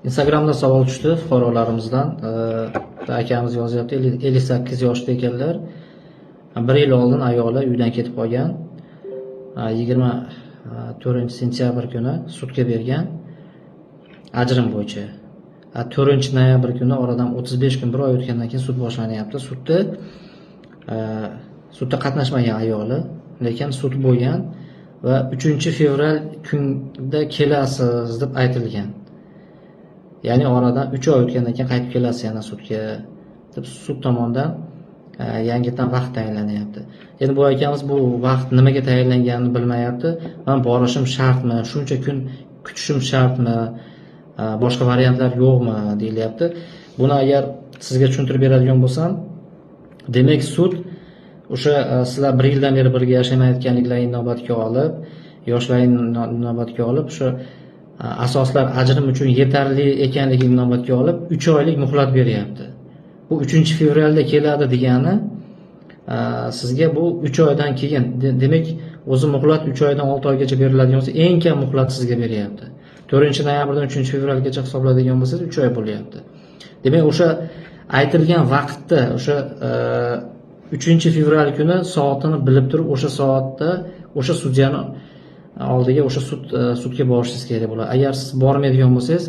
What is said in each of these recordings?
Instagramda savol tushdi fuqarolarimizdan. Bitta akamiz yozyapti, 58 yoshda ekanlar. Bir yil oldin ayoli uydan ketib qolgan. 24 sentyabr kuni sudga bergan ajrim bo'yicha. 4 noyabr kuni, oradan 35 kun, bir oy o'tgandan keyin sud boshlanyapti. Sudda qatnashmagan ayoli, lekin sud bo'lgan va 3 fevral kunda kelasiz deb aytilgan. Ya'ni oradan 3 oy o'tgandan keyin qaytib kelasiz yana sudga deb sud tomonidan yangitdan vaqt tayinlanyapti. Endi bu akamiz bu vaqt nimaga tayinlanganini bilmayapti. Man borishim shartmi? Shuncha kun kutishim shartmi? Boshqa variantlar yo'qmi deyilyapti. Buni agar sizga tushuntirib beradigan bo'lsam, demak, sud o'sha sizlar bir yildan beri birga yashamayotganliklaringni inobatga olib, yoshlaringni inobatga olib, o'sha asoslar ajrim uchun yetarli ekanligini inobatga olib, 3 oylik muhlat beryapti. Bu 3 fevralda keladi degani sizga bu 3 oydan keyin, demak, o'zi muhlat 3 oydan 6 oygacha beriladigan bo'lsa, eng kam muhlat sizga beryapti. 4 noyabrdan 3 fevralgacha hisoblaydigan bo'lsangiz, 3 oy bo'lyapti. Demak, o'sha aytilgan vaqtda, o'sha 3 fevral kuni soatini bilib turib, o'sha soatda o'sha sudyani oldiga, o'sha sudga borishingiz kerak bo'ladi. Agar siz bormaydigan bo'lsangiz,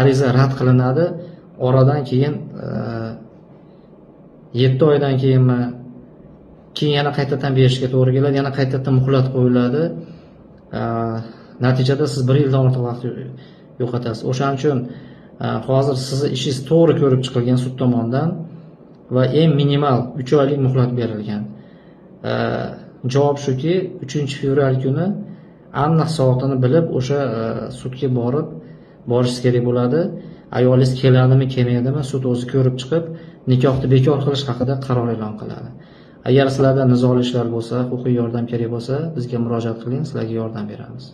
ariza rad qilinadi. Oradan keyin 7 oydan keyinmi, keyin yana qaytadan berishga to'g'ri keladi, yana qaytadan muhlat qo'yiladi. Natijada siz bir yildan ortiq vaqt yo'qotasiz. O'shaning uchun hozir sizni ishingiz to'g'ri ko'rib chiqilgan sud tomonidan va eng minimal 3 oylik muhlat berilgan. Javob shuki, 3 fevral kuni aniq soatini bilib, o'sha sudga borishingiz kerak bo'ladi. Ayolingiz keladimi, kelmaydimi, sud o'zi ko'rib chiqib, nikohni bekor qilish haqida qaror e'lon qiladi. Agar sizlarda nizoli ishlar bo'lsa, huquqiy yordam kerak bo'lsa, bizga murojaat qiling, sizlarga yordam beramiz.